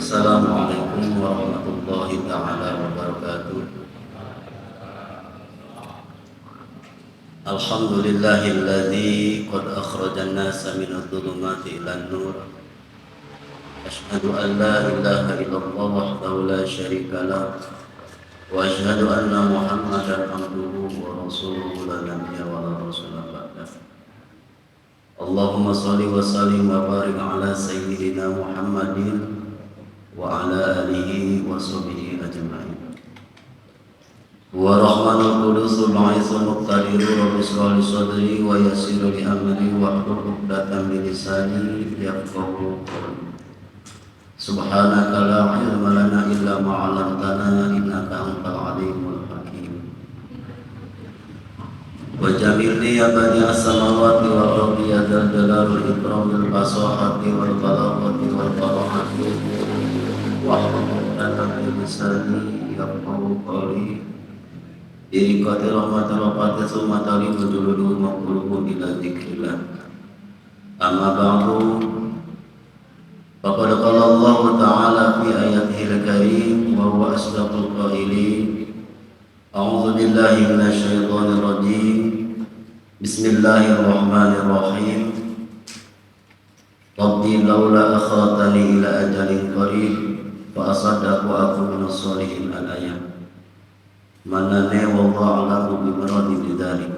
Assalamualaikum warahmatullahi taala wabarakatuh. Alhamdulillahilladzi qad akhrajan nasa minadh dhulumati ilan nur. Asyhadu an la ilaha illallah wahdahu la syarika lah wa asyhadu anna Muhammadan abduhu wa rasuluhu la nabiyya wa la rasula ba'dah. Allahumma shalli wa sallim wa barik ala sayyidina Muhammadin wa ala alihi wa sahbihi ajma'in. Wa rahmanul qudusul ba'isul muqtadiru rabbi shrah li sadri wa yassir li amri wahlul 'uqdatam min lisani yafqahu qawli. Subhanaka la ilma lana illa ma 'allamtana innaka antal alimul hakim. Wa jamilni ya bani as-samawati wal ardi ya dzal jalali wal ikram bil fasahati wal balaghati wal barahati wahlul 'uqdatam min lisani yafqahu qawli. Iriqati rahmatil wafati summa talimu juluduhum wa qulubuhum ila dzikrillah. Amma ba'du. Faqad qala Allah ta'ala fi ayatihil karim wa huwa asdaqul qailin. A'udzu billahi minasyaitonir rajim. Bismillahirrahmanirrahim. Rabbi laula akhartani ila ajalin qarib fa asaddaqu wa akun minas sholihin al-ayat. Manane wallahu a'lamu bi muradi bidzalik.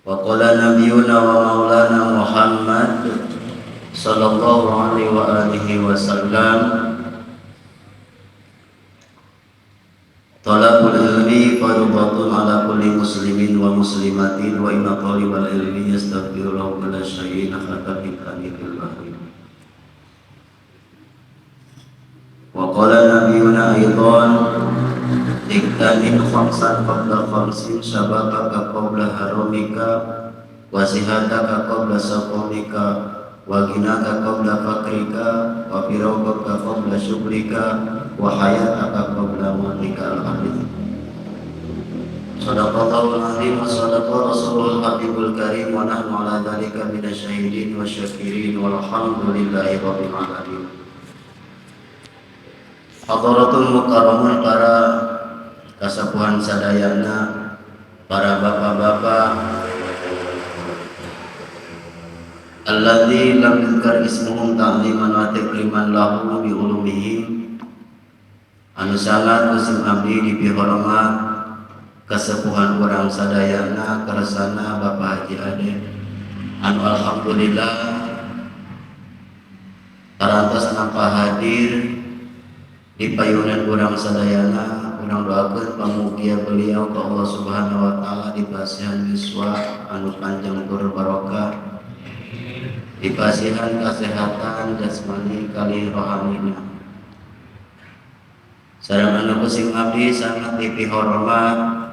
Wa qala nabiyuna wa maulana Muhammad sallallahu alaihi wa alihi wasallam, talabul ilmi fardhatun ala kulli muslimin wa muslimatin wa inna talibal ilmi yastaghfiru lahu kulla syai'in hatta fil bahri. Wa qala nabiyuna aidan, iktanin khamsan qabla khamsin syababaka qabla haramika wa sihataka qabla saqamika wa ghinaka qabla fakrika wa firaqaka qabla syukrika wa hayataka qabla mautika. Al-hadits. Shadaqallahul azim wa sadaqa rasulul habibul karim wa nahnu ala dzalika minasyahidin wasyakirin walhamdulillahi rabbil alamin. Hadaratul mukarramun, para kasepuhan sadayana, para bapak-bapak alladzi lam yuzkar ismuhum ta'ziman wa takriman lahu bi ulumihi, anu sangat musim abdi dipihormat kasepuhan urang sadayana kersana Bapak Haji Ade, anu alhamdulillah parantos nampa hadir di payunan urang sadayana. Urang doakeun pamugia beliau ka Allah Subhanahu wa taala dipasihan yuswa anu panjang tur barokah, dipasihan kesehatan jasmani kali rohanina. Sareng anu kusing abdi sangat dipihormat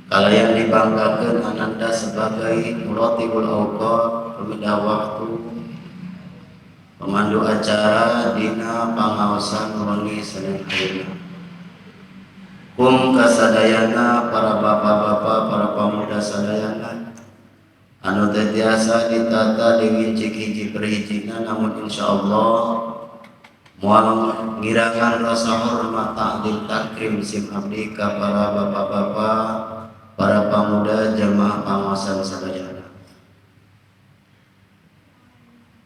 kalayan dibanggakeun ananda sebagai muratibul awqat, pemindah waktu, pemandu acara dina pangaosan wengi Senin ayeuna. Kum kasadayana para bapak-bapak, para pemuda sadayana anu teu tiasa ditata dingincik hiji per hijina, namun insyaallah moal ngirangan rasa hormat takdim takrim sim abdi ka para bapak-bapak, para pemuda jamaah pangaosan sadayana.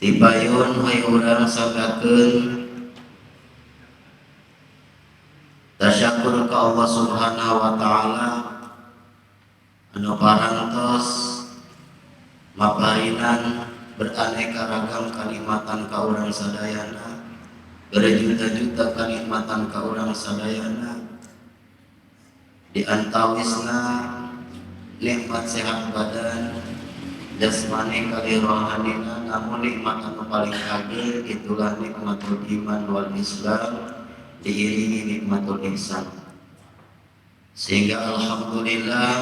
Tipayun hayu urang sanggakeun tasyakur ka Allah Subhanahu wa taala anu parantos maparinan beraneka ragam kanikmatan ka urang sadayana, berjuta-juta kanikmatan ka urang sadayana, di antawisna nikmat sehat badan jasmani kali rohanina, namun nikmat anu paling ageng itulah nikmatul iman wal Islam diiringi nikmatul ihsan. Sehingga alhamdulillah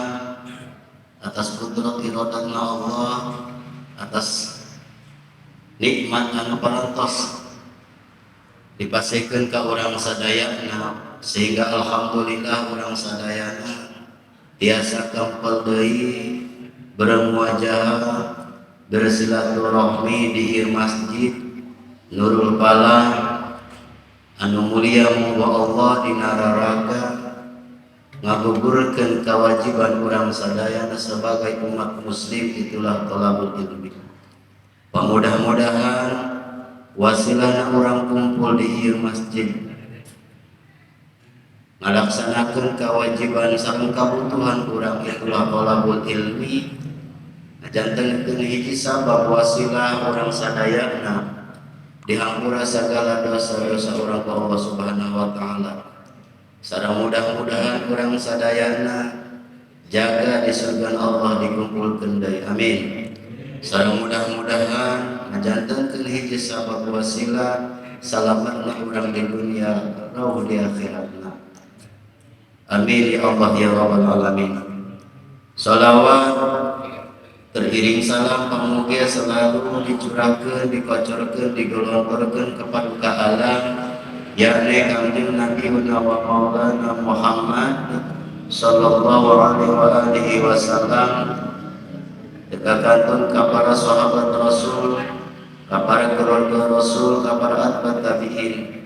atas kudrat iradatna Allah, atas nikmat anu parantos dipasihkeun ka urang sadayana, sehingga alhamdulillah urang sadayana tiasa kempel deui bermuajah Bersilaturahmi di ieu masjid Nurul Falah anu mulia muga Allah dina raraga ngagugurkeun kewajiban urang sadayana sebagai umat muslim, itulah thalabul ilmi. Pamudah-mudahan wasilana urang kumpul di ieu masjid ngalaksanakeun kewajiban sareng kabutuhan urang, itulah thalabul ilmi, jantenkeun hiji sabab wasilah urang sadayana dihampura segala dosa-dosa urang ku Allah Subhanahu wa taala. Sareng mudah-mudahan urang sadayana jaga di surga Allah dikumpulkeun deui, amin. Sareng mudah-mudahan ngajantenkeun hiji sabab wasilah salamatna urang di dunia rauh di akhiratna, amin ya Allah ya rabbal alamin. Salawat teriring salam pamugia selalu dicurahkan, dikocorkan, digelontorkan kepada alam, yakni Kangjeng Nabi wa Maulana Muhammad sallallahu alaihi wa alihi wasallam, kantun ka para sahabat Rasul, ka para keluarga Rasul, ka para atba tabi'in.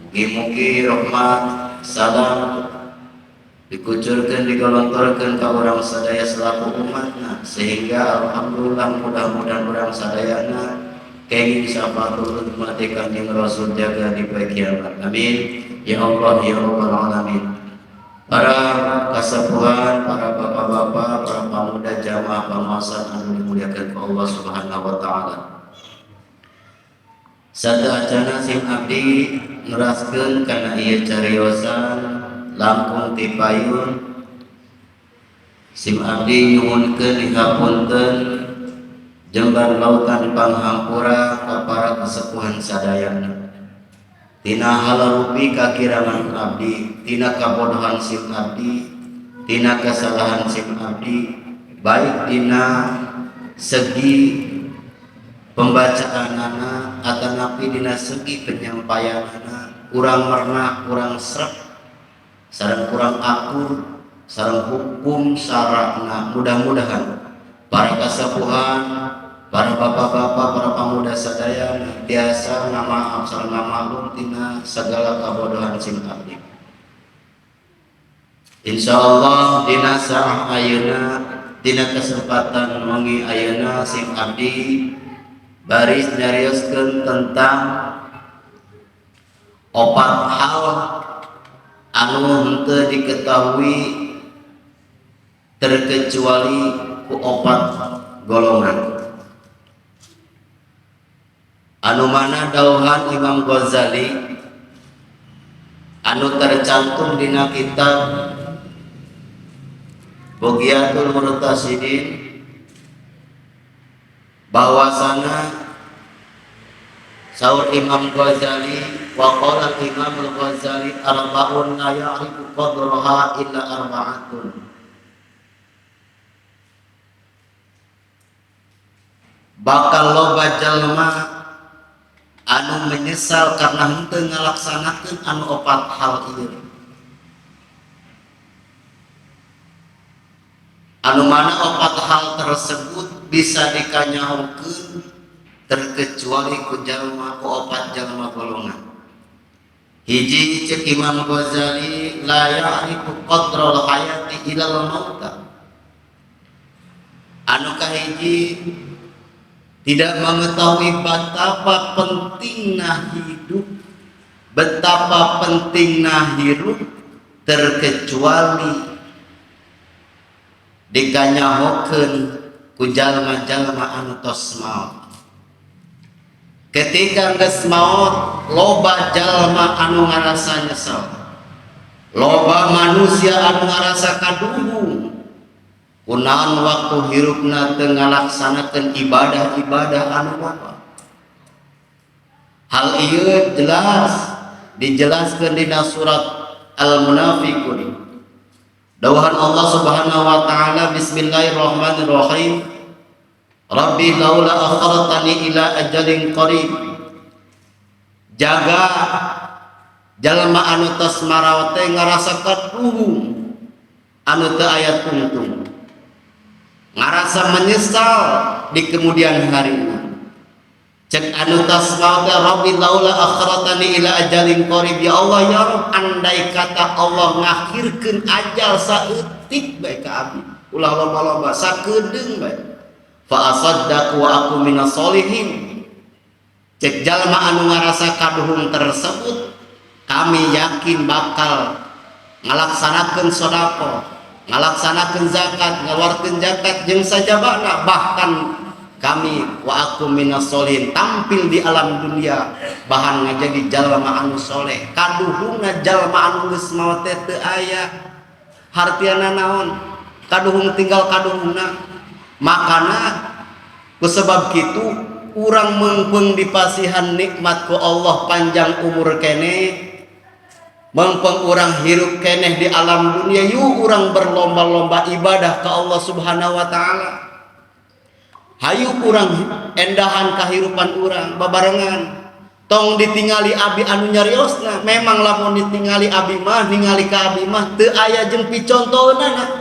Mugi-mugi rahmat salam dikucurkan, digelontorkan ke urang sadaya selaku umatna, sehingga alhamdulillah mudah-mudahan urang sadayana kenging syafaatul umat Kanjeng Rasul jaga di poe kiamat, amin ya Allah ya rabbal alamin. Para kasepuhan, para bapak-bapak, para pemuda jamaah penguasa anu dimuliakan ku Allah Subhanahu wa taala. Sateuacanna sim abdi neraskeun kana ieu cariosan langkung ti payun, sim abdi nyuhunkeun dihapunten jembar lautan panghampura ka para kesepuhan sadayana tina halarupi kakirangan abdi, tina kabodohan sim abdi, tina kesalahan sim abdi, baik dina segi pembacaanana atanapi dina segi penyampaianana kurang merna, kurang srek sareng kurang akur sareng hukum syara'na. Mudah-mudahan para kasepuhan, para bapak-bapak, para pemuda sadaya tiasa ngamaaf sareng ngamaklum tina segala kabodohan sim abdi. Insyaallah dina saah ayeuna, dina kesempatan wengi ayeuna, sim abdi baris nyarioskeun tentang opat hal anu henteu diketahui terkecuali ku opat golongan, anu mana dauhan Imam Ghazali anu tercantum dina kitab Bughyatul Murtasyidin, bahwasana saur Imam Ghazali, wa qala Imam Ghazali arba'un la ya'rifu qadraha illa arba'atun. Bakal loba jalma anu menyesal karena henteu ngalaksanakeun anu opat hal ieu, anu mana opat hal tersebut bisa dikanyahokeun terkecuali ku jalma, ku opat jalma golongan. Hiji, cek Imam Ghazali, la ya'rifu qadral hayati ilal mauta. Anu kahiji, tidak mengetahui betapa pentingnya hidup, betapa pentingnya hirup, terkecuali dikanyahokeun ku jalma-jalma anu tos maot. Ketika geus maot, loba jalma anu ngarasa nyesel, loba manusia anu ngarasa kaduhung kunaon waktu hirupna teu ngalaksanakeun ibadah-ibadah anu loba. Hal ieu jelas dijelaskeun dina surat Al-Munafiqun. Dawuhan Allah Subhanahu wa taala, bismillahirrahmanirrahim, Rabbi laula akhartani ila ajalin qarib. Jaga jalma anu tos marawat teh ngarasa kaduhung anu teu aya tungtung, ngarasa Ngarasa menyesal di kemudian hari. Cek anu tos maot, "Rabbi laula akharatani ila ajalin qarib." Ya Allah, ya Rabb, andai kata Allah ngakhirkeun ajal saeutik bae ka abdi, ulah loba-loba, sakedeung bae, fa asaddaq wa aku minas solihin. Cek jalma anu ngarasa kaduhung tersebut, kami yakin bakal ngalaksanakeun sedekah, ngalaksanakeun zakat, ngaluarkeun zakat jeung sajabana, bahkan kami wa aku minas solihin, tampil di alam dunia bahan ngajadi jalma anu soleh. Kaduhungna jalma anu geus maot teh teu aya hartiana naon, kaduhung tinggal kaduhungna. Makana kusebab kitu urang meungpeung dipasihan nikmat ku Allah panjang umur keneh, meungpeung urang hirup keneh di alam dunia, yuk urang berlomba-lomba ibadah ke Allah Subhanahu wa Ta'ala. Hayu urang endahan kehidupan urang babarengan. Tong ditingali abi anu nyariosna. Memang lamun ditingali abi mah, ningali ka abi mah teu aya jeung picontohna.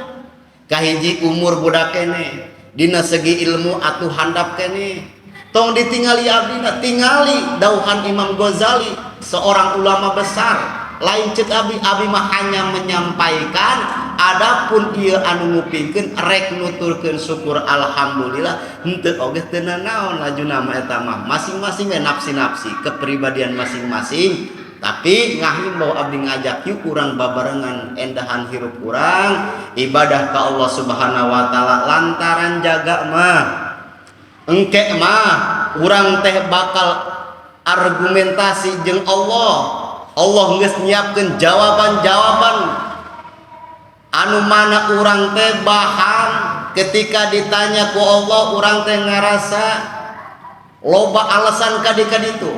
Kahiji, umur budak keneh, dina segi ilmu atuh handap keneh. Tong ditingali abdina, tingali dauhan Imam Ghazali, seorang ulama besar. Lain cek abi, abi mah hanya menyampaikan. Adapun ieu anu ngupingkeun rek nuturkeun syukur alhamdulillah, henteu oge teu nanaon lajuna mah, eta mah masing-masing we, nafsi-nafsi kepribadian masing-masing. Tapi ngahimbau abdi, ngajak, yuk urang babarengan endahan hirup urang ibadah ka Allah Subhanahu wa Taala, lantaran jaga mah engke mah urang teh bakal argumentasi jeung Allah. Allah geus nyiapkeun jawaban-jawaban anu mana urang teh bahan ketika ditanya ku Allah, urang teh ngarasa loba alasan kadi-kaditu,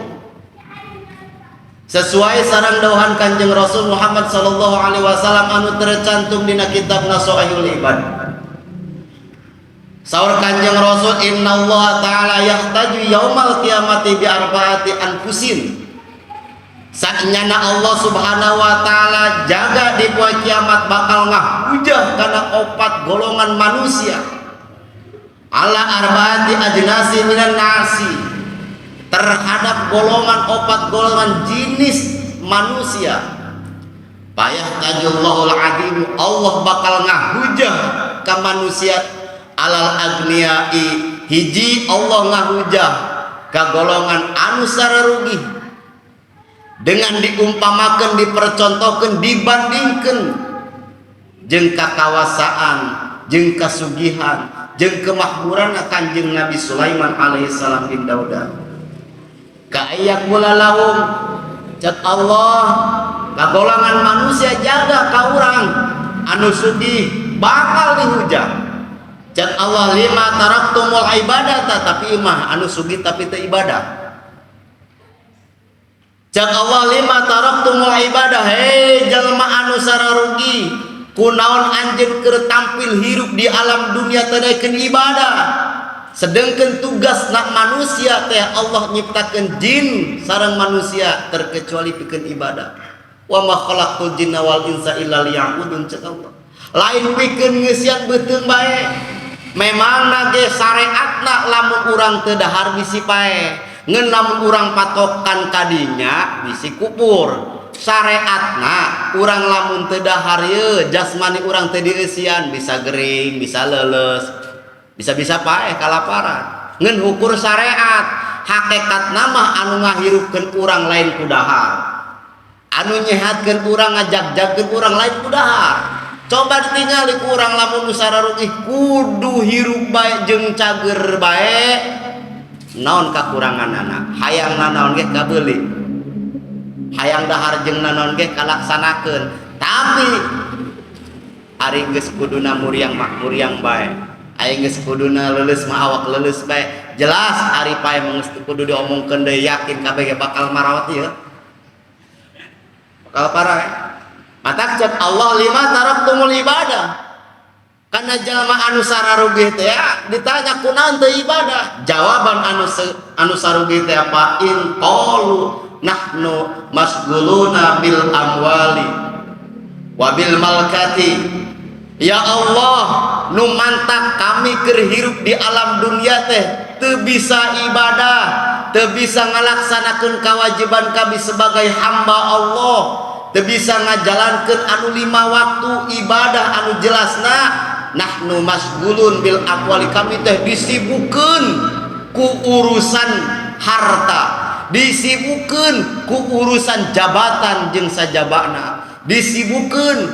sesuai sareng dawuhan Kanjeng Rasul Muhammad sallallahu alaihi wasallam anu tercantum dina kitab Nasoihul Ibad. Saur Kanjeng Rasul, "Innallaha ta'ala yahtaju yaumal qiyamati bi arbaati anfusin." Saenyana Allah Subhanahu wa Ta'ala jaga di poe kiamat bakal ngahujah kana opat golongan manusia, ala arbaati ajnasi minan nasi, terhadap golongan, opat golongan jenis manusia. Fayahtajullahul adim, Allah bakal ngahujah ke manusia, alal agniai, hiji Allah ngahujah ke golongan anu rugi dengan diumpamakan, dipercontohkan, dibandingkan jeung kakawasaan, jeung kasugihan, jeung kemakmuran Kanjeng Nabi Sulaiman alaihissalam bin Dauda. Kayak lahum, cek Allah kagolongan manusia jaga ka urang anu sugih bakal dihujah. Cek Allah, lima taraktumul ibadata. Tapi mah anu sugih tapi teu ibadah. Cek Allah, lima taraktumul ibadah, hei jalma anu sararugi, kunaon anjeun keur tampil hirup di alam dunia teu ibadah, sedangkan tugas nak manusia teh Allah nyiptakeun jin sareng manusia terkecuali pikeun ibadah. Wa ma khalaqtul jinna wal insa illa liya'budun, cek Allah, lain pikeun ngeusian beuteung bae. Memang ge syariatna lamun urang teu dahar bisi paeh, ngan lamun urang patokan kadinya bisi kupur. Syariatna urang lamun teu dahar ye jasmani urang teu dieusian bisa gering, bisa leuleus, bisa-bisa paeh kalaparan. Ngan ukur syariat, hakikat nama anu ngahirupkeun urang lain ku dahar, anu nyehatkeun urang, ngajag-jagkeun urang lain ku dahar. Coba ditingali ku urang, lamun nu sararugi kudu hirup bae jeung cager bae, naon kakuranganana? Hayang nanaon ge kabeuli, hayang dahar jeung nanaon ge kalaksanakeun, tapi ari geus kuduna muriang mah muriang bae, ari geus kuduna leuleus mah awak leuleus bae. Jelas ari pae mah geus kudu diomongkeun deui, yakin kabeh ge bakal marawat ieu, bakal parah ya. Matak cek Allah, lima taraktumul ibadah, karena jalma anu sararugi teh ya, ditanya kunaon teu ibadah, jawaban anu sarugi teh apa? In qalu nahnu masguluna bil amwali wa bil malkati. Ya Allah, nu mantak kami keur hirup di alam dunia teh teu bisa ibadah, teu bisa ngalaksanakeun kewajiban kami sebagai hamba Allah, teu bisa ngajalankeun anu lima waktu ibadah anu jelasna. Nahnu masgulun bil amwali, kami teh disibukeun ku urusan harta, disibukeun ku urusan jabatan jeung sajabana, disibukeun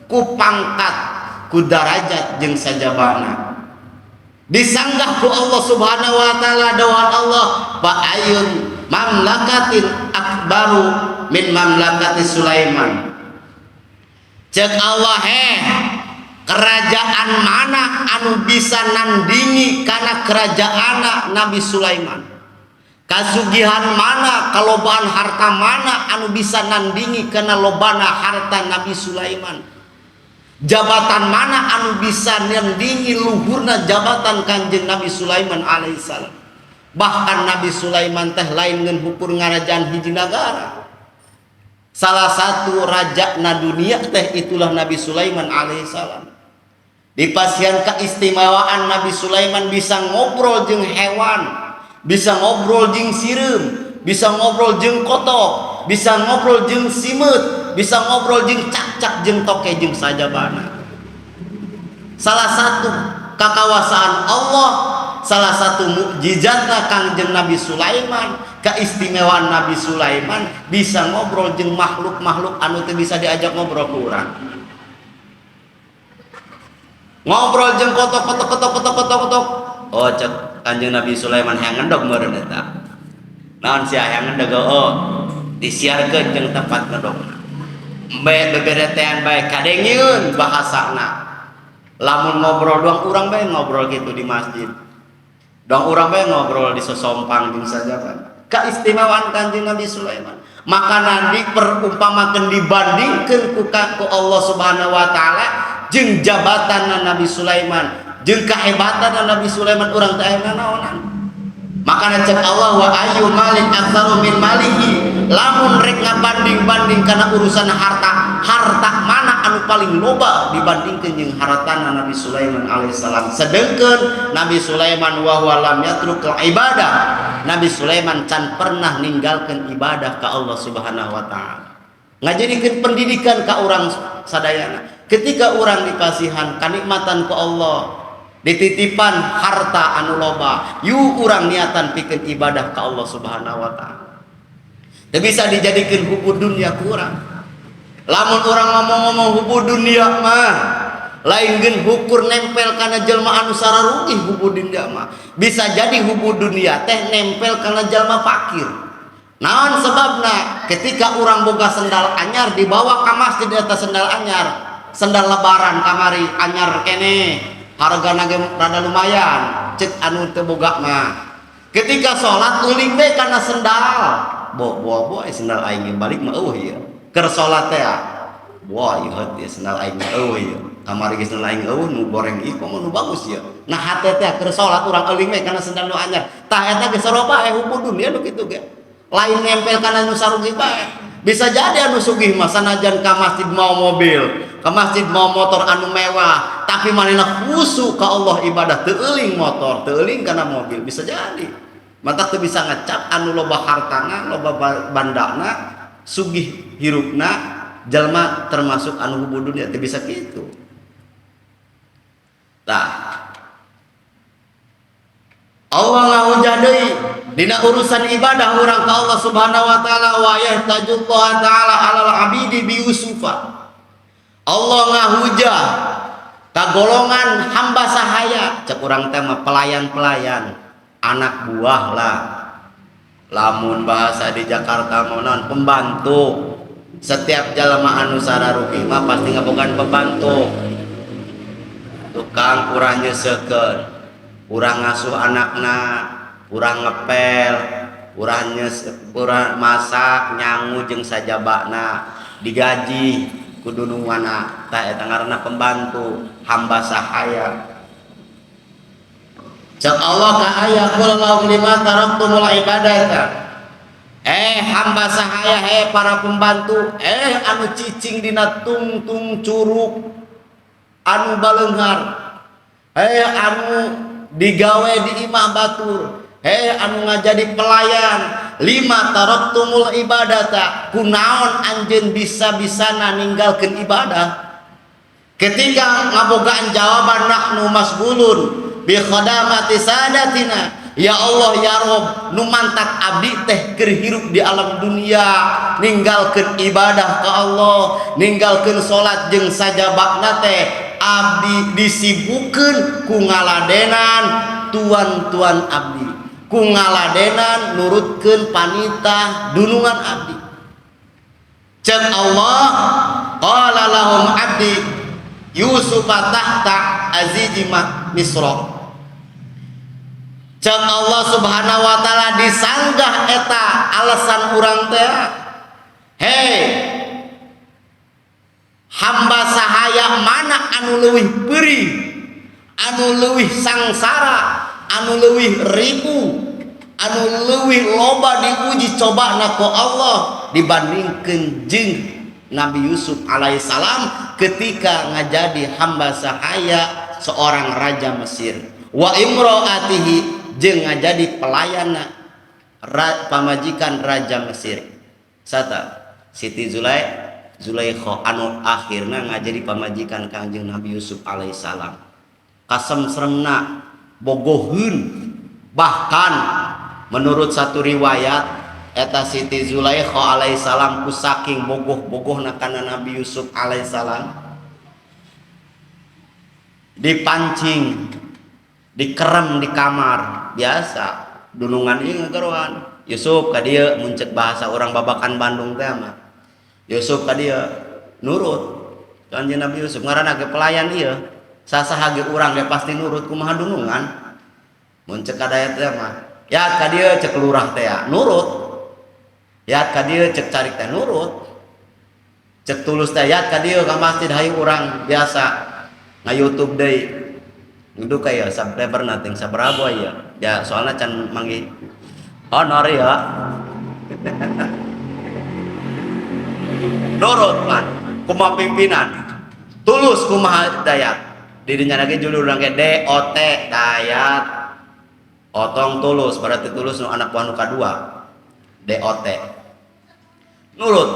ku pangkat, ku darajat jeung sajabana. Disanggah ku Allah Subhanahu wa taala, dawuhan Allah, fa ayyun mamlakatin akbaru min mamlakati Sulaiman. Cek Allah, heh, kerajaan mana anu bisa nandingi karena kerajaan Nabi Sulaiman? Kasugihan mana, kalobaan harta mana anu bisa nandingi karena lobana harta Nabi Sulaiman? Jabatan mana anu bisa nandingi luhurna jabatan Kanjeng Nabi Sulaiman alaihissalam? Bahkan Nabi Sulaiman teh lain ngan hukur ngarajaan hiji negara, salah satu raja na dunia teh itulah Nabi Sulaiman alaihissalam. Dipasihan keistimewaan Nabi Sulaiman bisa ngobrol jeung hewan, bisa ngobrol jeung sireum, bisa ngobrol jeung kotok, bisa ngobrol jeung simeut, bisa ngobrol jeung cakcak, jeung toke, jeung sajabana. Salah satu kakawasaan Allah, salah satu mukjizatna Kangjeng Nabi Sulaiman, keistimewaan Nabi Sulaiman bisa ngobrol jeung makhluk-makhluk anu teu bisa diajak ngobrol ku urang. Ngobrol jeung kotok, kotok, kotok, kotok, kotok, kotok. Oh, cek Kanjeng Nabi Sulaiman, hayang ngendog meureun eta. Naon sia hayang ngendog? Oh, disiarkeun jeung tempat ngedog. Embe beberetean bae kadengieun bahasana. Lamun ngobrol doang, urang bae ngobrol gitu di masjid. Doang urang bae ngobrol di sosompang jeung sajabana. Keistimewaan Kanjeng Nabi Sulaiman. Maka nanti perumpamakeun, dibandingkeun ku Allah Subhanahu wa taala jeung jabatan Nabi Sulaiman, jeung kehebatan Nabi Sulaiman, urang teh aya naonan? Makanya cek Allah, wa ayyu malin aktsaru min malihi. Lamun rek ngabanding-banding karena urusan harta, harta mana anu paling loba dibandingkeun jeung hartana Nabi Sulaiman alaihissalam? Sedengkeun Nabi Sulaiman wa huwa lam yatrukil ibadah, Nabi Sulaiman can pernah ninggalkeun ibadah ka Allah Subhanahu wa taala. Ngajadikeun pendidikan ka urang sadayana, ketika urang dipasihan kanikmatan ku Allah, dititipan harta anu loba, yu urang niatan pikeun ibadah ka Allah Subhanahu wa taala. Teu bisa dijadikeun hubbu dunia ku urang. Lamun urang ngomong-ngomong hubbu dunia mah lain geun hukur nempel kana jelma anu sararugih. Hubbu dunia mah bisa jadi hubbu dunia teh nempel kana jelma fakir. Naon sebabna? Ketika urang boga sendal anyar, dibawa ka masjid eta sendal anyar, sendal lebaran kamari, anyar kene, hargana ge rada lumayan cek anu teu boga mah. Ketika sholat uling we kana sendal, bo bo bo, sendal aing balik mah eueuh ieu. Keur salat teh, wah, ieu ieu sendal aing eueuh ieu, kamari geus sendal aing eueuh, nu goreng ieu komo nu bagus ieu. Nah, hate teh keur salat urang euling we kana sendal nu anyar. Tah, eta geus sarua bae hubbu dunia nu kitu ge, lain nempel kana nu sarugih bae. Bisa jadi anu sugih mah sanajan ka masjid mau mobil, ka masjid mau motor anu mewah, tapi manehna khusyuk ka Allah ibadah, teu euling motor, teu euling kana mobil. Bisa jadi mata teu bisa ngecap anu loba hartana, loba bandana, sugih hirupna, jalma termasuk anu hubbu dunia, teu bisa kitu. Tah, Allah ngahujah deui dina urusan ibadah urang ka Allah Subhanahu wa taala, wa yahtajullah taala alal abidi bi Yusufa. Allah ngahujah ka golongan hamba sahaya, cek urang teh mah pelayan-pelayan, anak buah lah. Lamun bahasa di Jakarta mau naon, pembantu. Setiap jalma anu sararugi mah pasti ngabogaan pembantu, tukang urang nyeuseukeun, urang ngasuh anakna, urang ngepel, urang nyes, urang masak, nyangu jeung sajabana, digaji kudu nu mana. Tah, eta ngaranna pembantu, hamba sahaya. Cek Allah ka aya, qul lahum lima taraktumul ibadata. Eh, hamba sahaya, he para pembantu, eh anu cicing dina tungtung curug. Anu baleunghar, hei anu digawe di imah batur, hei anu ngajadi pelayan, lima taraktumul ibadata, kunaon anjeun bisa-bisana ninggalkeun ibadah? Ketika ngabogaan jawaban, nahnu masgulun bi khadamati sadatina. Ya Allah, ya Rob, nu mantak abdi teh keur hirup di alam dunia ninggalkeun ibadah ka Allah, ninggalkeun salat jeung sajabana teh abdi disibukeun ku ngaladenan tuan-tuan abdi, ku ngaladenan nurutkeun panitah dunungan abdi. Cek Allah, qala lahum abdi Yusuf tahta aziji Misra. Cek Allah Subhanahu wa Ta'ala, disanggah eta alasan urang teh. Hei, hamba sahaya mana anu leuwih perih, anu leuwih sangsara, anu leuwih ribu, anu leuwih loba diuji coba ku Allah dibandingkeun jeung Nabi Yusuf alaihissalam ketika ngajadi hamba sahaya seorang raja Mesir, wa imro'atihi, jeung ngajadi pelayana pamajikan raja Mesir sata Siti Zulaikha anu akhirna ngajadi pamajikan Kangjeng Nabi Yusuf alaihissalam. Kasemsremna bogoheun. Bahkan menurut satu riwayat, eta Siti Zulaikha alaihissalam ku saking bogoh-bogohna kana Nabi Yusuf alaihissalam, dipancing, dikerem di kamar biasa, dunungan ieu ngageroan, "Yusuf, ka dieu," mun cek bahasa orang Babakan Bandung teh mah, "Yusuf, ka dieu." Nurut Kanjeng Nabi Yusuf, ngaranna ge pelayan ieu, sasaha ge urang ge pasti nurut, kumaha dunungan. Mun cek kadaya teh mah, "Ya, ka dieu," cek lurah teh ya, nurut. "Ya, ka dieu," cek carik teh, nurut. Cek Tulus teh, "Ya, ka dieu ka masjid, hayu urang." Biasa nga YouTube deui. Itu kayak subscriber nating sabaraha ya ya, soalnya can manggih honor ya. Nurut pan kumaha pimpinan Tulus, kumaha Dayat dirinya lagi, judul urang ge DOT, Dayat Otong Tulus, berarti Tulus nu anak buah nu kadua, DOT. Nurut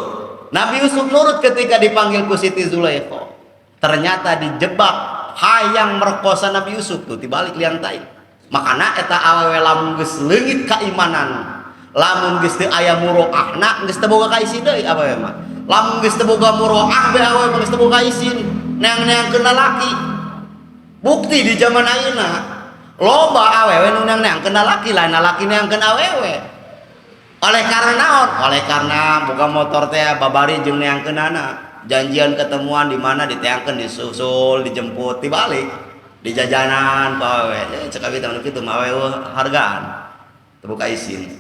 Nabi Yusuf, nurut ketika dipanggil ku Siti Zulaikha. Ternyata dijebak, hayang merkosa Nabi Yusuf tuh dibalik liang tai. Makana eta awewe lamun geus leungit keimanan, lamun geus teu aya muroahna, geus teu boga kaisi deui awewe mah. Lamun geus teu boga muroah be, awewe mah geus teu boga isin neang-neangkeun lalaki. Bukti di zaman ayeuna loba awewe nu neang-neangkeun lalaki, lain lalaki neangkeun awewe. Oleh karena naon? Oleh karena boga motor teh, babari jeung neangkeunana, janjian ketemuan di mana, diteangkeun, disusul, dijemput, dibalik di jajanan ku awewe. Eh, cek abi teh kitu mah awewe hargaan teu boga isin,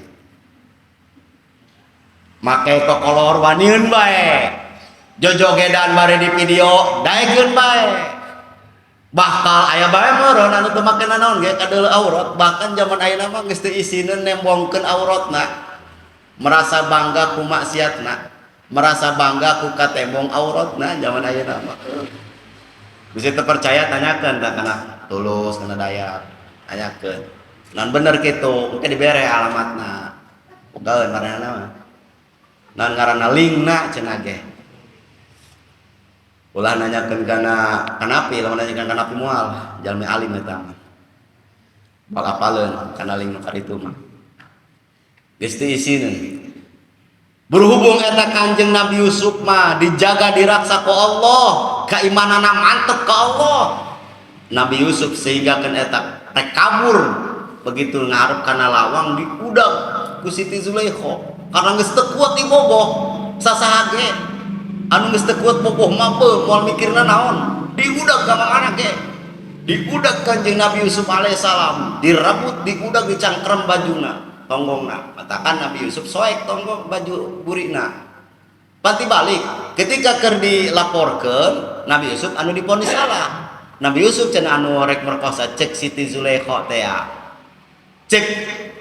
make kokolor waniun bae, jojogedan bare di video daekeun bae. Bakal aya bae meureun anu teu make nanaon ge kadeuleu aurat. Bahkan zaman ayeuna mah geus teu isineun nembongkeun auratna, merasa bangga ku maksiatna, merasa bangga ku katembong auratna. Zaman ayeuna mah bisa terpercaya, tanyakeun tak kana Tulus, kana Dayat, tanyakeun nan bener kitu, engke dibere alamatna. Bogaeun ngaranna mah nan ngaranna linkna cenah ge. Ulah nanyakeun kana kanapi, lamun nanyakeun kanapi moal jalmi alim eta mah bal apaleun kana link nu karitu mah. Geus teu isineun. Berhubung eta Kanjeng Nabi Yusuf mah dijaga, diraksa ku Allah, keimanana mantep ke Allah Nabi Yusuf, sehingga kan eta rek kabur, begitu ngarep kana lawang diudag ku Siti Zulaikha karena geus teu kuat dibogoh. Sasaha ge anu geus teu kuat bogoh mah beuh moal mikirna naon. Diudag ka mana ge, diudag Kanjeng Nabi Yusuf alaihissalam, direbut, diudag, dicangkrem bajuna, tonggongna. Katakan Nabi Yusuf soek tonggong baju burina. Panti balik ketika keur dilaporkeun, Nabi Yusuf anu diponis salah. Nabi Yusuf cenah anu rek merkosa, cek Siti Zulaikha teh, cek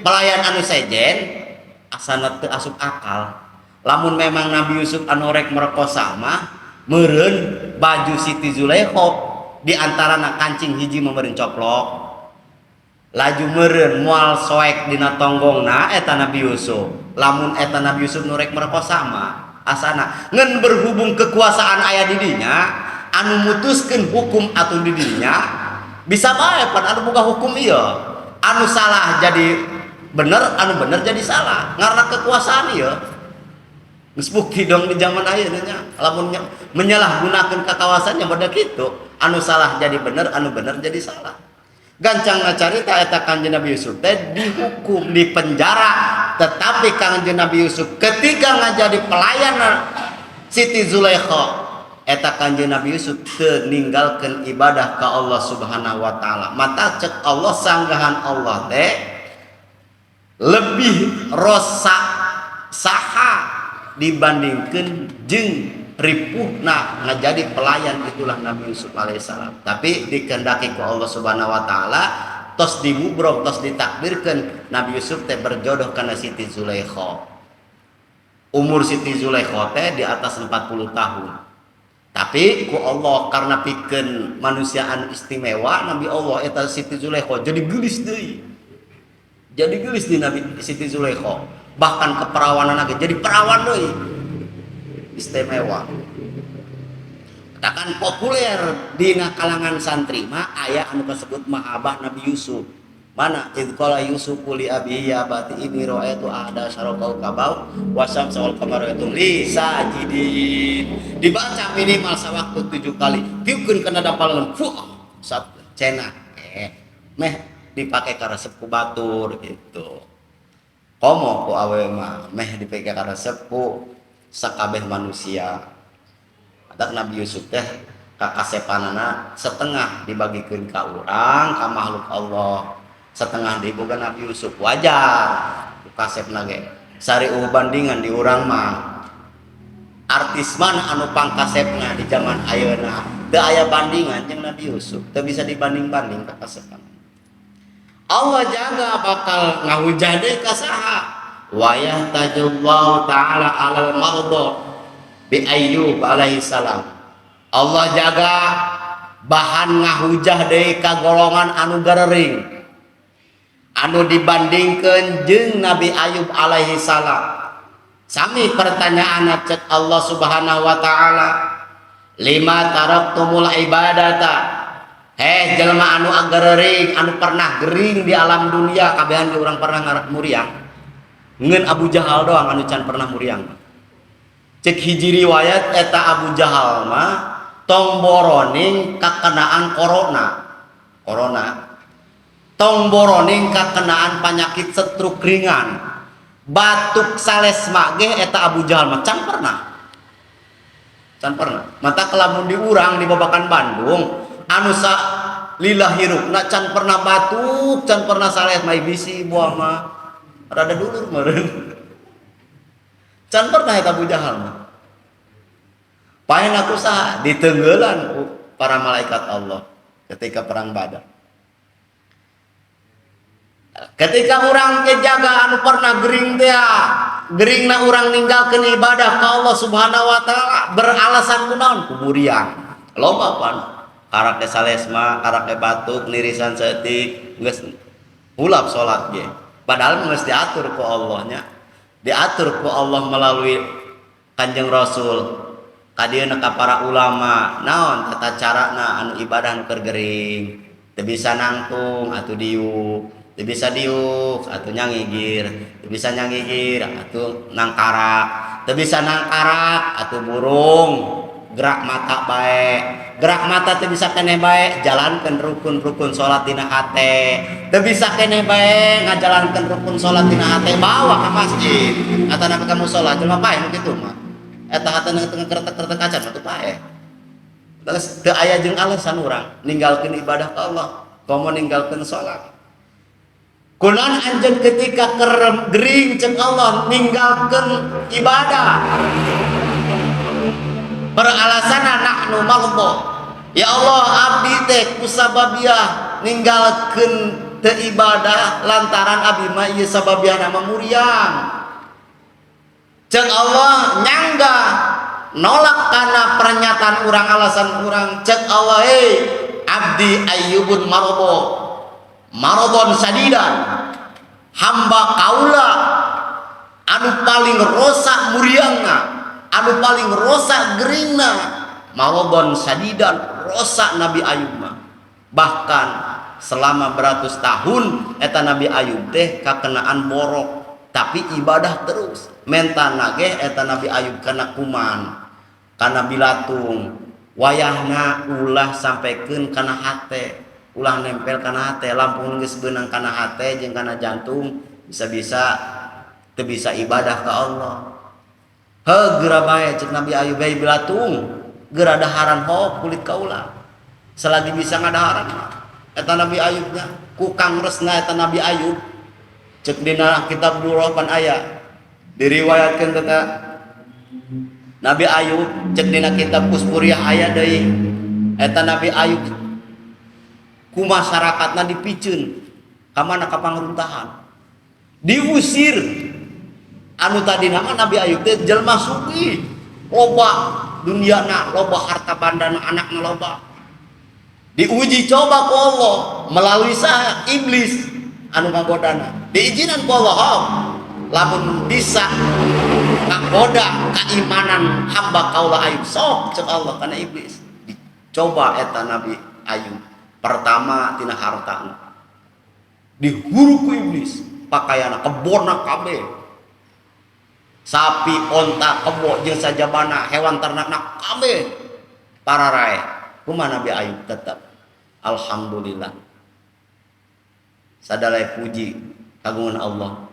pelayan anu sejen, asana teu asup akal. Lamun memang Nabi Yusuf anu rek merkosa mah, meureun baju Siti Zulaikha Di antarana kancing hiji meureun coplok, laju meureun moal soek dina tonggongna eta Nabi Yusuf. Lamun eta Nabi Yusuf nu rek merkosa mah asana ngan berhubung kekuasaan aya di dinya, anu mutuskeun hukum atuh di dinya, bisa bae pan anu boga hukum ieu. Anu salah jadi bener, anu bener jadi salah karena kekuasaan ieu. Geus bukti dong di zaman ayeuna nya, lamun menyalahgunakeun kakawasannya pada kitu, anu salah jadi bener, anu bener jadi salah. Gancang ngacarita, eta Kanjeng Nabi Yusuf teh dihukum di penjara, tetapi Kanjeng Nabi Yusuf ketika ngajadi pelayan Siti Zulaikha, eta Kanjeng Nabi Yusuf teu ninggalkeun ibadah ka Allah Subhanahu wa taala. Mata cek Allah, sanggahan Allah teh lebih rosak saha dibandingkan jeng ripuhna ngajadi pelayan itulah Nabi Yusuf alaihissalam. Tapi dikehendaki ku Allah Subhanahu wa taala, tos dimubrom, tos ditakdirkan Nabi Yusuf teh berjodoh kana Siti Zulaikha. Umur Siti Zulaikha teh di atas 40 tahun, tapi ku Allah karena pikeun manusia anu istimewa, Nabi Allah, eta Siti Zulaikha jadi geulis deui, jadi geulis di Nabi Siti Zulaikha, bahkan keperawanan lagi jadi perawan deui, istimewa. Katakan populer dina kalangan santri mah aya anu kasebut mahabbah Nabi Yusuf. Mana idz qala Yusuf li abihi ya abati inni ra'aitu ahada asyara kaukabau wasyamsa wal qamara ra'aitu li sajidin. Dibaca minimal sawaktu 7 kali, tiukeun kana dapalan fuh sat cenah meh dipake karesep ku batur gitu. Komo ku awewe mah meh dipake karesep ku sakabeh manusia. Adak Nabi Yusuf teh kakasepanana setengah dibagikeun ka urang, ka makhluk Allah, setengah diboga Nabi Yusuf. Wajar kasepna ge, sari bandingan di urang mah. Artis mana anu pangkasepna di zaman ayeuna? Teu aya bandingan jeung Nabi Yusuf, teu bisa dibanding-banding kakasepan. Allah jaga bakal ngahujah deui ka saha? Wa yahtajullahu ta'ala alal mardha bi Ayyub alaihi salam. Allah jaga bahan ngahujah deui ka golongan anu garering anu dibandingkan jeung Nabi Ayub alaihi salam. Sami pertanyaan cek Allah Subhanahu wa taala, lima taraktumul ibadata. Heh jelema anu garering, anu pernah gering di alam dunia, kabehan di urang pernah ngarak muriang, ngeun Abu Jahal doang anu can pernah muriang. Cek hiji riwayat, eta Abu Jahal mah tong boroning kakenaan corona, corona, tong boroning kakenaan penyakit stroke ringan, batuk salesma ge eta Abu Jahal mah can pernah, can pernah. Mata kelamun di urang di Babakan Bandung anu sa lila hirupna can pernah batuk, can pernah salesma, bisi buah mah rada dulur meureun, can pernah eta Abu Jahal mah. Paen aku saha ditenggelan ku para malaikat Allah ketika perang Badar. Ketika orang kejaga anu pernah gering teh, geringna urang ninggalkeun ibadah ka Allah Subhanahu wa taala, beralasan kunaon? Ku muriang. Loba pan karak ge salesma, karak ge batuk nirisan saeutik, geus hulap salat ge. Padahal geus diatur ku Allah nya, diatur ku Allah melalui Kanjeng Rasul kadieuna ka para ulama, naon tata carana anu ibadah nu keur gering. Teu bisa nangtung atuh diuk, teu bisa diuk atuh nyangigir, teu bisa nyangigir atuh nangkarak, teu bisa nangkarak atuh burung, gerak mata bae, gerak mata teu bisa keneh bae, jalankeun rukun-rukun salat dina hate. Teu bisa keneh bae ngajalankeun rukun salat dina hate, bawa ka masjid atau ka musala. Jelema paeh nu kitu mah, eta hatena tengah kretek-kretek kacan atuh paeh. Terus teu aya jeung alasan urang ninggalkeun ibadah ka Allah, komo ninggalkeun salat. Kunaon anjeun ketika kerem gering, cek Allah, ninggalkeun ibadah, beralasan nahnu mardha? Ya Allah, abdi teh kusababiah ninggalkeun teu ibadah lantaran abdi mah ieu sababiah nama muriang. Cek Allah nyangga, nolak karena pernyataan orang, alasan orang. Cek Allah, hei. Abdi ayyubun marobo marodon sadidan, hamba kaula anu paling rosak muriangna, anu paling rosak geringna. Marodon sadidan, rosak Nabi Ayub mah. Bahkan selama beratus tahun eta Nabi Ayub teh kakenaan borok, tapi ibadah terus. Menta nageh eta Nabi Ayub kana kuman, kana bilatung. Wayahna ulah sampaikan kana hate, ulah nempel kana hate. Lampung geus beunang kana hate jeung kana jantung, bisa-bisa teu bisa ibadah ka Allah. Heuh, geura bae, cek Nabi Ayub, bae bilatung geura daharan ho kulit kaula selagi bisa ngadaharan. Eta Nabi Ayubnya ku kangresna eta Nabi Ayub, cek dina kitab Durrah pan aya diriwayatkeun tentang Nabi Ayub. Cek dina kitab Uspuriyah aya deui, eta Nabi Ayub ku masyarakatna dipiceun ka mana? Ka pangruntahan, diusir. Anu tadi nama Nabi Ayub teh jelma sugih, loba duniana, loba harta bandana, anakna loba. Diuji coba ku Allah melalui sah? Iblis anu ngagodana. Diizinan ku Allah, oh, lamun bisa ngagoda keimanan hamba kaula Ayub, sok, cek Allah kana iblis. Dicoba eta Nabi Ayub pertama tina hartana, dihuru ku iblis pakaiana, kebona kabeh, sapi, onta, kebo jeung sajabana, hewan ternakna kabeh pararae. Kumaha Nabi Ayub? Tetap alhamdulillah, sadalai puji kagungan Allah,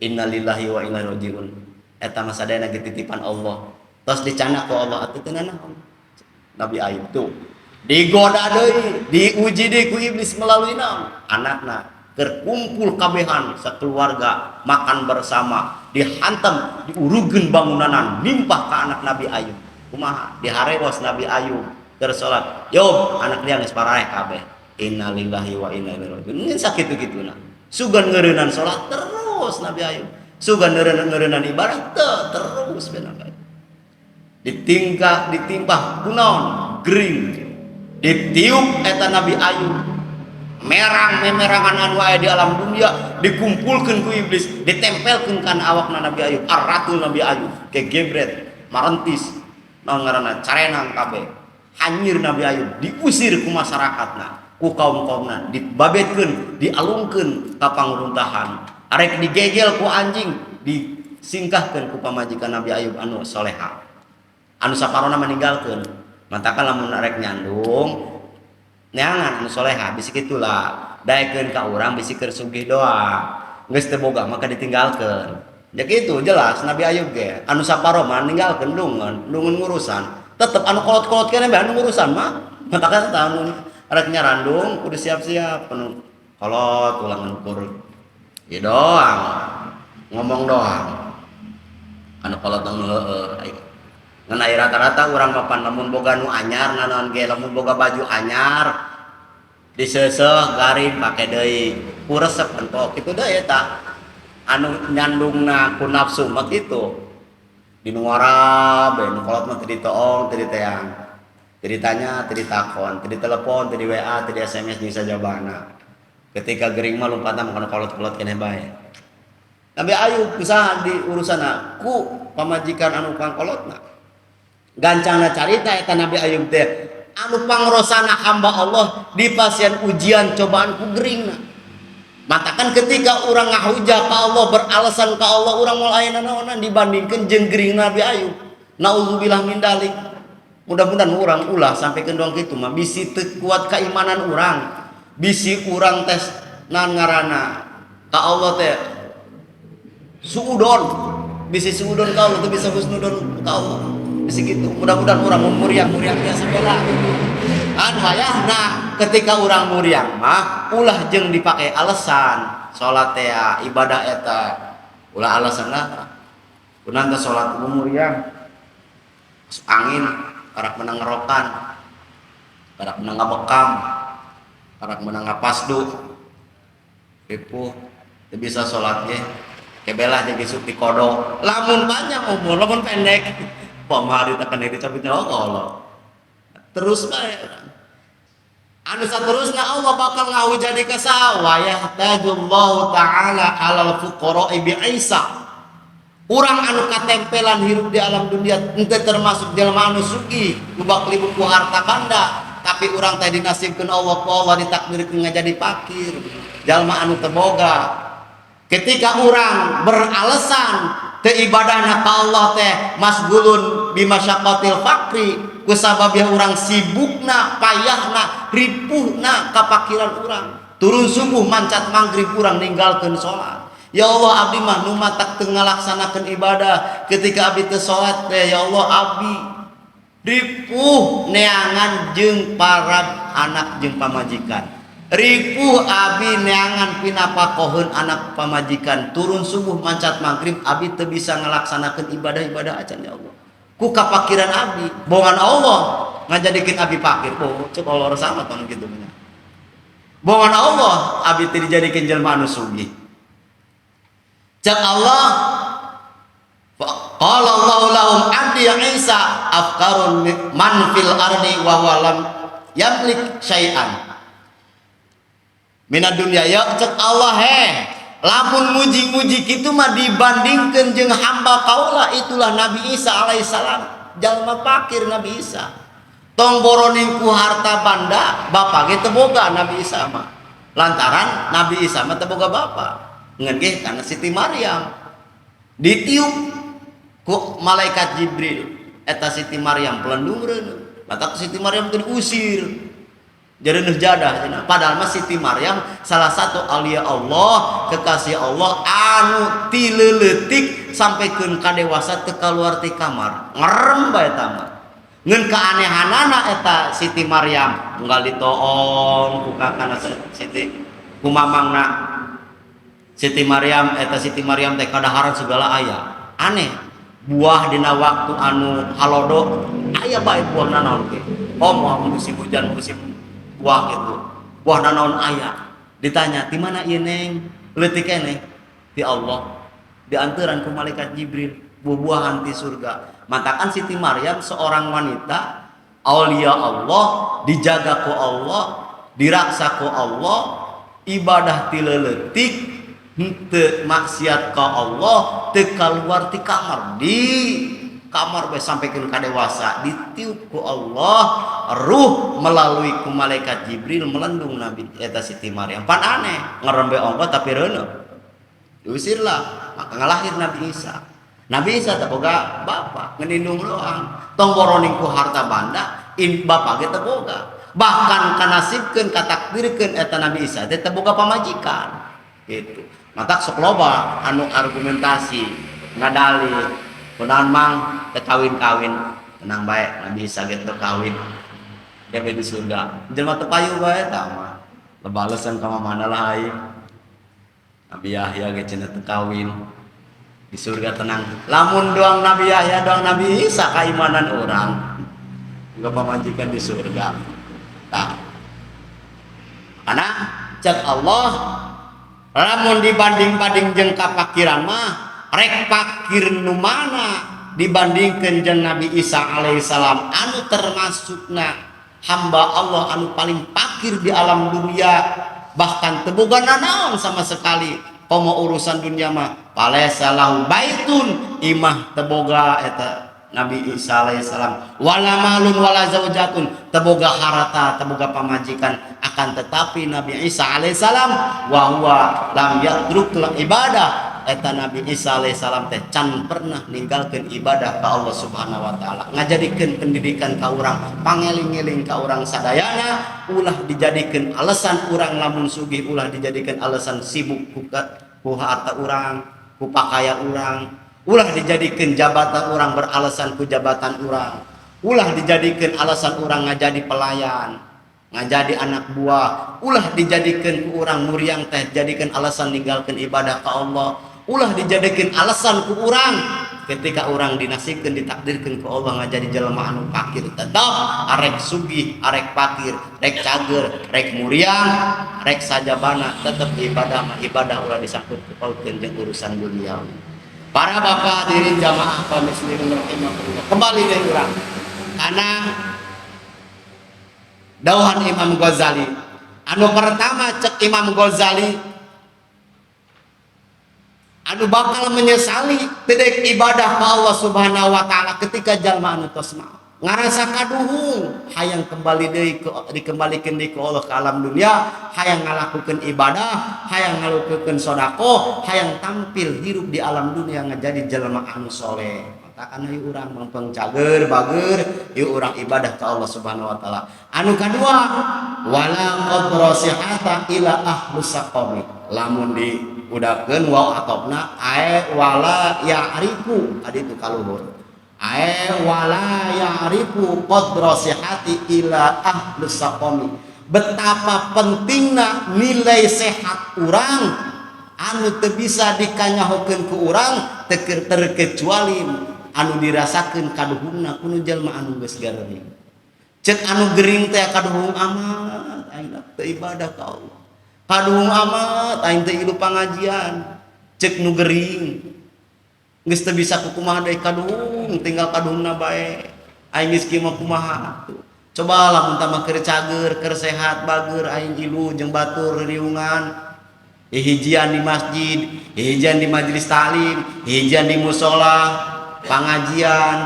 innalillahi wa inna ilaihi rajiun. Eta mah sadayana ge titipan Allah. Tos dicandak ku Allah atuh, teu nanaon. Nabi Ayub tuh digoda deui, diuji deui ku iblis melalui naon? Anakna. Keur kumpul kabehan sakeluarga makan bersama, dihantam, diurugeun bangunanan, nimpah ka anak Nabi Ayub. Kumaha diharewos Nabi Ayub keur salat? Yob, anak dia geus paraeh kabeh. Innalillahi wa inna ilaihi rajiun. Ngan sakitu kituna, sugan ngeureunnan salat terus Nabi Ayub, sugan ngeureunnan ibadah teu terus benar. Ditingkah, ditimpah kunaon? Gering. Ditiup eta Nabi Ayub, merang memerangan anu aya di alam dunia dikumpulkan ku iblis, ditempelkeun kana awakna Nabi Ayub. Aratul Nabi Ayub kegebret, marentis, naon ngaranna, carenang kabeh, hanyir. Nabi Ayub diusir ku masyarakatna, ku kaum-kaumna, dibabetkeun, dialungkeun ka pangruntahan, arek digegel ku anjing. Disingkahkeun ku pamajikan Nabi Ayub anu soleha, anu saparona meninggalkeun. Matakan lamun arek nyandung, neangan anu soleha, bisi kitulah daekeun ka urang, bisi keur sugih doang, geus teu boga maka ditinggalkeun. Ya gitu jelas Nabi Ayub ge anu saparo mah ninggalkeun, dungeun dungeun ngurusan. Tetep anu kolot-kolot kene bae anu ngurusan mah. Matakan anu arek nyarandung kudu siap-siap anu kolot, ulah ngukur ya doang, ngomong doang. Anu kolot anu heueuh. Ngan aya rata-rata urang mapan lamun boga nu anyar nanaon ge, lamun boga baju anyar diseuseuh garing pake deui, ku resep entok kitu deui. Eta anu nyandungna ku nafsu mah kitu, di nu ngora bae. Nu kolot mah teu ditoong, teu diteang, teu ditanya, teu ditakon, teu ditelepon, teu di WA, teu di SMS jeung sajabana. Ketika gering mah lompatna mah kana kolot-kolot keneh bae. Nabi Ayub usaha di urusanna ku pamajikan anu pangkolotna. Gancangna carita, eta Nabi Ayub teh anu pangrosana hamba Allah di pasien ujian cobaan ku geringna. Matakan ketika orang ngahujah ka Allah, beralasan ka Allah, urang moal aya nanaonan dibandingkeun jeung gering Nabi Ayub. Nauzubillah min dalik. Mudah-mudahan urang ulah sampai ke doang kitu mah, bisi teu kuat keimanan urang, bisi urang tes nan ngaranna ka Allah teh suudon, bisi suudon ka Allah teu bisa husnudon ka Allah, bisi gitu. Mudah-mudahan urang mun muriang-muriang biasa bela anu wayahna. Ketika urang muriang mah ulah jeung dipakai alasan salat teh, ibadah eta ulah alasan lah, kunaon teh salat muriang, masuk angin, karak menang ngerokan, karak menang ngabekam, karak menang ngapasdu, ripuh teu bisa salat ge, kebelah jadi sup dikodok. Lamun panjang umur, lamun pendek pamari tekan dicabut nyawa Allah terus bae. Anu saterusna, Allah bakal ngahuja di ka saha? Wa yahtajullahu ta'ala alal fuqara'i bi Isa. Urang anu katempelan hirup di alam dunia henteu termasuk jelema anu sugih, lubak libuk ku harta banda, tapi urang teh dinasibkeun Allah, ku Allah ditakdirkeun ngajadi fakir, jalma anu teu boga. Ketika orang beralasan teu ibadahna ka Allah teh masgulun bimasyaqqatil faqri, kusabab ya urang sibukna, payahna, ripuhna kapakiran urang, turun subuh mancat maghrib urang ninggalkeun salat. Ya Allah, abdi mah nu matak teu ngalaksanakeun ibadah, ketika abdi teu salat teh, ya Allah, abdi ripuh neangan jeung para anak jeung pamajikan, ripuh abi neangan pinapakoheun anak pamajikan. Turun subuh mancat maghrib abi teu bisa ngalaksanakeun ibadah-ibadah acan, ya Allah, ku kapakiran abi. Bohongan Allah ngajadikeun abi fakir. Oh, cek Allah sama ton kitu nya. Bohongan Allah abi teu dijadikeun jelema anu sugih. Cek Allah, qala Allahu lahum abdi Isa afqarun man fil ardi wa huwa lam yamlik syai'an minad dunya. Ya, cek Allah, he, lamun muji-muji kitu mah dibandingkeun jeung hamba kaula, itulah Nabi Isa alaihissalam. Jalma fakir Nabi Isa, tong boroning ku harta banda, bapak ge teu boga Nabi Isa mah, lantaran Nabi Isa mah teu boga bapak, ngan ge karena Siti Maryam ditiup ku malaikat Jibril, eta Siti Maryam pelendung reuneuh. Matak Siti Maryam teh diusir jadi nuh jadah cenah. Padahal mah Siti Maryam salah satu aulia Allah, kekasih Allah anu ti leuletik sampaikeun ka dewasa teu kaluar ti kamar, ngerem bae eta mah. Ngeun keanehanana eta Siti Maryam unggal ditoong ku kakana Siti, ku mamangna Siti Maryam, eta Siti Maryam teh kadaharan segala aya. Aneh, buah dina waktu anu halodo aya bae, buah nanaon ge. Oh, mau musim hujan, musim buah gitu, buah nanaon aya. Ditanya, "Di mana ieu, Neng? Leutik keneh?" "Di Allah, diantaran ku malaikat Jibril, buah-buahan di surga." Matakan Siti Maryam seorang wanita aulia Allah, dijaga ku Allah, diraksa ku Allah, ibadah ti leuletik, henteu maksiat ka Allah, teu kaluar ti kamar, di kamar bae sampaikan ka dewasa, ditiup ku Allah ruh melalui ku malaikat Jibril, melendung Nabi eta Siti Maryam. Pan aneh, ngerembe ongko tapi reuneuh. Diusirlah, maka ngalahir Nabi Isa. Nabi Isa teu boga bapak, ngenindung doang. Tong boroning ku harta banda, in bapak ge teu boga. Bahkan kanasibkeun, katakdirkeun eta Nabi Isa teh teu boga pamajikan gitu. Matak sok loba anu argumentasi ngadali, "Kunaon, Mang, teu kawin-kawin?" Tenang bae, Nabi Isa ge teu kawin, dia di surga. Jelema teu payu bae eta mah, lebalesan ka mana lah aing. Nabi Yahya ge cenah teu kawin, di surga tenang. Lamun doang Nabi Yahya, doang Nabi Isa, keimanan orang juga pamajikan di surga. Nah, karena cek Allah, lamun dibanding-banding jeung kapakiran mah, rek pakir nu mana dibandingkan jeung Nabi Isa alaihissalam anu termasukna hamba Allah anu paling pakir di alam dunia, bahkan teu boga nanaon sama sekali komo urusan dunia mah. Falaisa lahu baitun, imah teu boga eta Nabi Isa alaihissalam, wala malun wala zaujatun, teu boga harta, teu boga pamajikan. Akan tetapi Nabi Isa alaihissalam wa huwa lam yatruk ibadah, eta Nabi Isa alaihissalam teh can pernah ninggalkeun ibadah ka Allah Subhanahu wa taala. Ngajadikeun pendidikan ka urang, pangeling-eling ka urang sadayana, ulah dijadikeun alasan urang lamun sugih, ulah dijadikeun alasan sibuk ku harta urang, ku pakaya urang, ulah dijadikeun jabatan urang, beralasan ku jabatan urang, ulah dijadikeun alasan urang ngajadi pelayan, ngajadi anak buah, ulah dijadikeun ku urang muriang teh jadikan alasan ninggalkeun ibadah ka Allah, ulah dijadikan alasan ku urang ketika orang dinasibkan, ditakdirkan ku Allah ngajadi jelema anu fakir. Tetap arek sugih, arek fakir, rek cager, rek muriang, rek sajabana, tetap ibadah mah ibadah, ulah disangkut pautkeun jeung urusan dunia. Para bapak hadirin jamaah kaum muslimin rahimakumullah, kembali dari urang karena Dawuhan Imam Ghazali. Anu pertama, cek Imam Ghazali, anu bakal menyesali tidak ibadah ke Allah Subhanahu wa Taala ketika jalma anu tos maot ngarasa kaduhung, hayang kembali deui ke, dikembalikan deui ke Allah ke alam dunia, hayang ngalakukeun ibadah, hayang ngalakukeun sodakoh, hayang tampil hirup di alam dunia ngajadi jelema anu soleh. Matakan ieu urang mangpeng cager bager, ieu urang ibadah ke Allah Subhanahu wa Taala. Anu kadua, wala qadra sihata ila ahlus saqami. Lamun diudakeun waw atofna, ae wala ya'rifu adi itu kaluhur, ae wala ya'rifu qadra sihati ila ahlus saqami. Betapa pentingna nilai sehat urang anu teu bisa dikanyahokeun ku urang terkecuali anu dirasakeun kaduhungna ku nu jalma anu geus garering. Cek anu gering teh, kaduhung amat aing teu ibadah ka Allah, kaduhung amat aing teu ilu pangajian. Cek nu gering geus teu bisa kukumaha deui, kaduhung, tinggal kaduhungna bae, aing geus kieu mah kumaha atuh. Coba lamun tambah keur cager, keur sehat bager, aing ilu jeung batur riungan, hijian di masjid, hijian di majelis taklim, hijian di musola, pengajian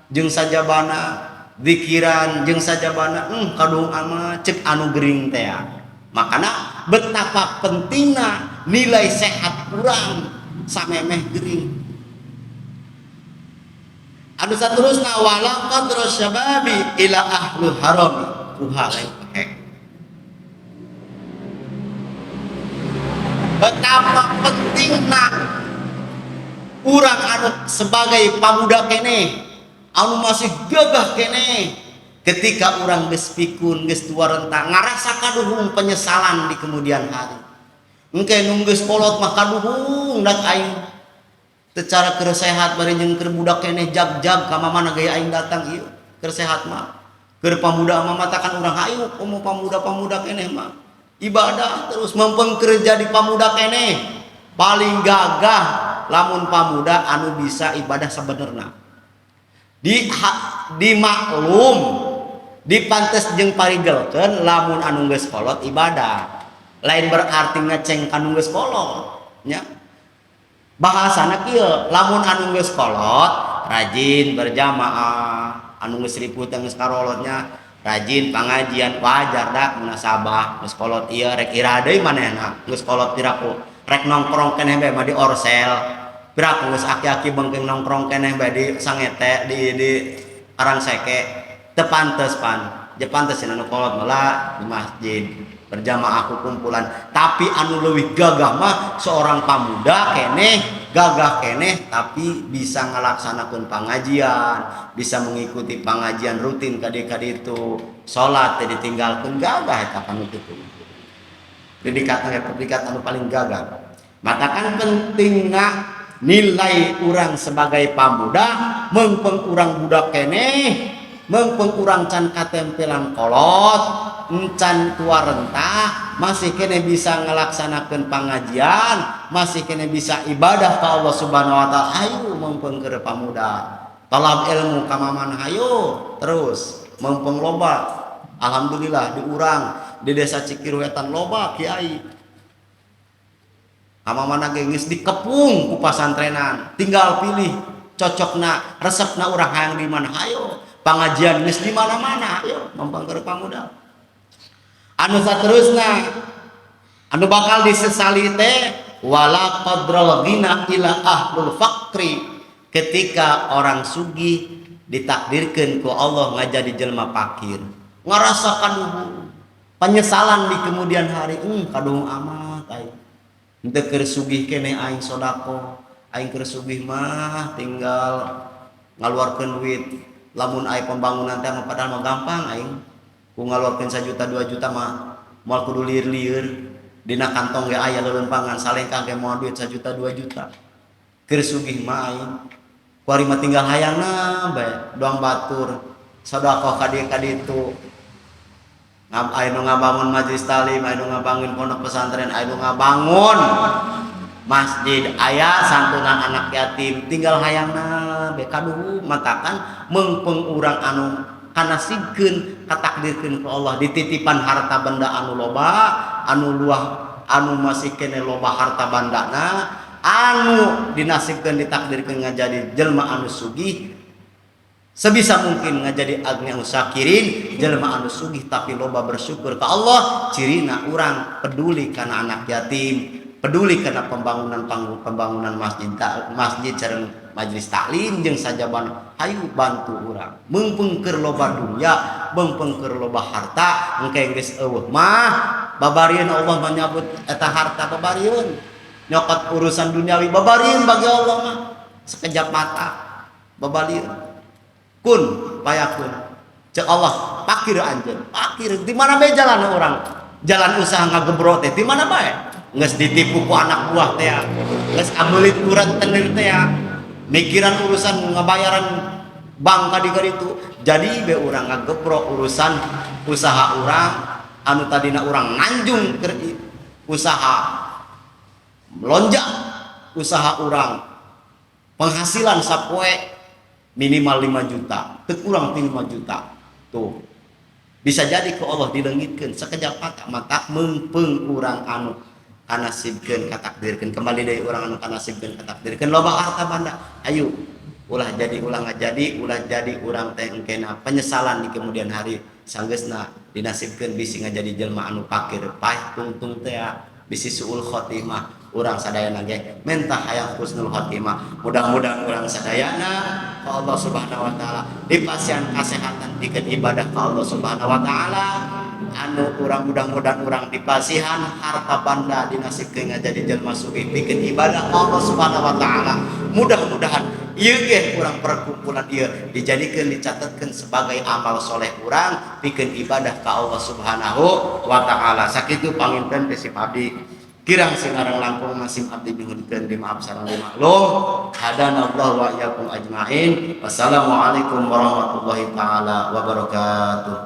jeung sajabana, zikiran jeung sajabana, kaduhung amat cek anu gering teh. Makana betapa pentingna nilai sehat urang samemeh gering. Anu saterusna, wala qadra syababi ila ahlu harami. Kuha lain pehek. Betapa pentingna urang anu sebagai pamuda keneh, anu masih gagah keneh, ketika urang geus pikun, geus tua renta, ngarasa kaduhung, penyesalan di kemudian hari. Engke nu geus kolot mah kaduhung, dak aing secara keur sehat bari jeung keur budak keneh, jag-jag ka mana gaya aing datang ieu keur sehat mah. Keur pamuda mah matakan urang hayu komo pamuda-pamuda keneh mah ibadah terus, mempeng kerja di pamuda keneh. Paling gagah lamun pamuda anu bisa ibadah sebenarnya di ha, dimaklum, dipantes jeung parigelkeun lamun anu geus kolot ibadah. Lain berarti ngeceng ka nu geus kolot nya, bahasana kieu: lamun anu geus kolot rajin berjamaah, anu geus riput, geus karolotnya, rajin pengajian, wajar dak munasabah geus kolot ieu. Rek iraha deui manehna geus kolot? Piraku rek nongkrong keneh bae mah di Orsel. Piraku geus aki-aki bengkeng nongkrong keneh bae di Sangete, di Karangseke. Teu pantes pan je, pantes anu kolot malah di masjid berjamaah kumpulan. Tapi anu leuwih gagah mah seorang pamuda keneh, gagah keneh, tapi bisa ngalaksanakeun pengajian, bisa mengikuti pengajian rutin kadi-kadi itu, salat teu ditinggalkeun. Gagah eta panu kitu, predikat predikat anu paling gagah. Matakan pentingna nilai urang sebagai pamuda, mengpeng urang budak keneh, mengpeng urang can katempelan kolot, encan tua renta, masih keneh bisa ngelaksanakan pengajian, masih keneh bisa ibadah ke Allah Subhanahu wa Taala. Ayo mengpeng keur pamuda talab ilmu ka mana, ayo terus mengpeng loba. Alhamdulillah di urang di desa Cikirwetan loba kiai. Ama mana ge geus dikepung ku pasantrenan, tinggal pilih cocokna, resepna urang hayang di mana. Ayo, pengajian geus di mana-mana, ayo mempeng keur pamuda. Anu saterusna anu bakal disesali teh, wala qadral ghina ila ahlul faqri. Ketika orang sugih ditakdirkan ku Allah ngajadi jelma fakir, ngerasa kaduhung, penyesalan di kemudian hari, kaduhung amat aing henteu keur sugih keneh aing sodako, aing keur sugih mah tinggal ngaluarkeun duit lamun aya pembangunan teh mah, padahal mah gampang aing ku ngaluarkeun 1 juta 2 juta mah, moal kudu lieur-lieur, dina kantong ge aya leuleumpangan salengkah ge moal duit 1 juta 2 juta. Keur sugih mah aing kuari mah tinggal hayangna bae doang batur sedekah ka dieu ka ditu, aya nu ngabangun majelis taklim, aya nu ngabangun pondok pesantren, aya nu ngabangun masjid, aya santunan anak yatim, tinggal hayangna bae kaduhung. Matakan mengpeng urang anu Kanasibkeun, katakdirkeun ku Allah dititipan harta benda anu loba, anu luah, anu masih kene loba harta bandana, anu dinasibkeun, ditakdirkeun ngajadi jelma anu sugih, sebisa mungkin ngajadi aghniya syakirin, jelma anu sugih tapi loba bersyukur ke Allah. Cirina urang peduli kana anak yatim, peduli kana pembangunan pembangunan masjid, masjid sareng majelis taklim jeung sajaban. Hayu bantu urang, meungpeung keur loba dunya, meungpeung keur loba harta, engke geus euweuh mah babarieun. Allah menyabut eta harta, babarieun nyokot urusan duniawi, babarieun. Bagi Allah mah sekejap mata babalieun. Kun payakun cek Allah, pakir anjeun, pakir. Di mana bae jalan orang, jalan usaha ngagebro teh di mana bae, geus ditipu ku anak buah teh, geus kabelit ku rentenir teh, mikiran urusan ngabayaran bank kadi itu. Jadi be urang ngagebrok urusan usaha urang, anu tadina urang nanjung ke usaha, melonjak usaha urang, penghasilan sapoe minimal 5 juta, teu kurang 5 juta tuh, bisa jadi ke Allah dilengitkeun sekejap mata. Mata meungpeung urang anu kanasibkeun, katakdirkeun, kembali dari urang anu kanasibkeun, katakdirkeun loba harta banda, ayo ulah jadi, ulah ngajadi, ulah jadi urang teh engkena penyesalan di kemudian hari. Sanggeusna dinasibkeun bisi ngajadi jelma anu pakir, paeh tungtung teh, bisi suul khotimah. Urang sadayana ge menta hayang husnul khotimah. Mudah-mudahan urang sadayana ka Allah Subhanahu wa taala dipasihan kesehatan pikeun ibadah ka Allah Subhanahu wa taala. Anu urang mudah-mudahan urang dipasihan harta banda, dinasibkeun ngajadi jelma sugih pikeun ibadah ka Allah Subhanahu wa taala. Mudah-mudahan ieu ge urang perkumpulan ieu dijadikeun, dicatatkeun sebagai amal soleh urang pikeun ibadah ka Allah Subhanahu wa taala. Sakitu panginten ti abdi, kirang sinareng langkung masih abdi nyuhunkeun dimaaf sareng dimaklum. Hadanallahu wa iyyakum ajmain. Wassalamualaikum warahmatullahi taala wabarakatuh.